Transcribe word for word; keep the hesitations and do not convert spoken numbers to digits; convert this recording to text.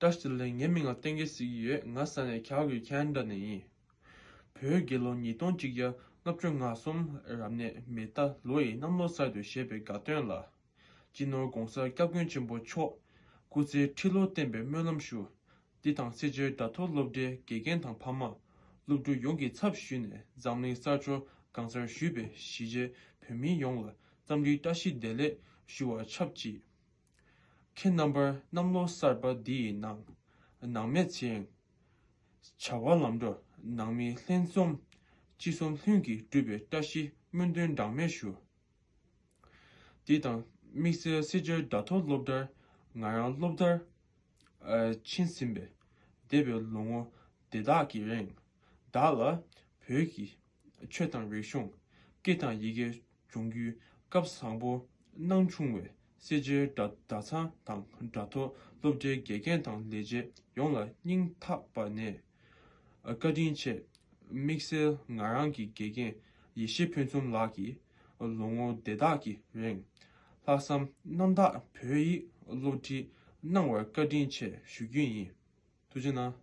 བཀྲ་ཤིས་བདེ་ལེགས། ངའི་མིང་ལ་བསྟན་རྒྱལ་ཟེར་གྱི་ཡོད། ང་ས་གནས་ཁ་གུ་ཁེ་ན་ཌ་ནས་ཡིན། བོད་རྒྱལ་ལོ་ཉིས་སྟོང་གཅིག་བརྒྱ་ལྔ་བཅུ་ང་གསུམ་རབ་གནས་མེ་རྟ་ལོ་ཡི་གནམ་ལོ་གསར་དུ་བཞད་པའི་དགའ་སྟོན་ལ། སྤྱི་ནོར་༧གོང་ས་༧སྐྱབས་མགོན་ཆེན་པོ་མཆོག་སྐུ་ཚེ་ཁྲི་ལོ་བརྟན་པའི་སྨོན་ལམ་ཞུ། འདི་དང་སེར་བྱེས་དགྲ་ཐོག་སློབ་གྲྭའི་དགེ་རྒན་དང་ཕ་མ། སློབ་ཕྲུག་ཡོངས་ཀྱི་ཚབ་ཞུས་ནས་འཛམ་གླིང་གསར་འབྱོར་གང་སར་བཞུགས་པའི་གཞིས་བྱེས་བོད་མི་ཡོངས་ལ་འཚམས་འདྲིའི་བཀྲ་ཤིས་བདེ་ལེགས་ཞུ་བ་ཆབས་ཅིག་ཁྱེད་རྣམ་པར་གནམ་ལོ་གསར་པ་འདི་ཡི་ནང་། ནང་མི་ཚེ་རིང་། བྱ་བ་ལམ་འགྲོ། ནང་མི་ལྷན་འཛོམས། ཅི་བསམ་ལྷུན་གྱིས་འགྲུབ་པའི་བཀྲ་ཤིས་སྨོན་འདུན་གྲངས་མེད་ཞུ། དེ་དང་དམིགས་བསལ་སེར་བྱེས་དགྲ་ཐོག་སློབ་གྲྭར་ང་རང་སློབ་མཐར་ཨ་ཕྱིན་ཟིན་པའི་འདས་པའི་ལོ་ངོ་དེ་དག་གི་རིང་། བདག་ལ་བོད་ཀྱི་ཆོས་དང་རིག་གཞུང་། སྐད་དང་ཡི་གེ་སྦྱོང་རྒྱུའི་སྐབས་བཟང་པོ་གནང་བྱུང་བའི་སེར་བྱེས་གྲྭ་གྲྭ་ཚང་དང་དགྲ་ཐོག་སློབ་གྲྭའི་དགེ་རྒན་དང་ལས་བྱེད་ཡོངས་ལ་སྙིང་ཐག་པ་ནས་བཀའ་དྲིན་ཆེ། དམིགས་བསལ་ང་རང་གི་དགེ་རྒན་ཡེ་ཤེས་ཕུན་སུམ་ལགས་ཀྱིས་ལོ་ངོ་དེ་དག་གི་རིང་ལྷག་བསམ་རྣམ་དག་བོད་ཡིག་སློབ་ཁྲིད་གནང་བར་བཀའ་དྲིན་ཆེ་ཞུ་རྒྱུ་ཡིན། ཐུགས་རྗེ་གནང་།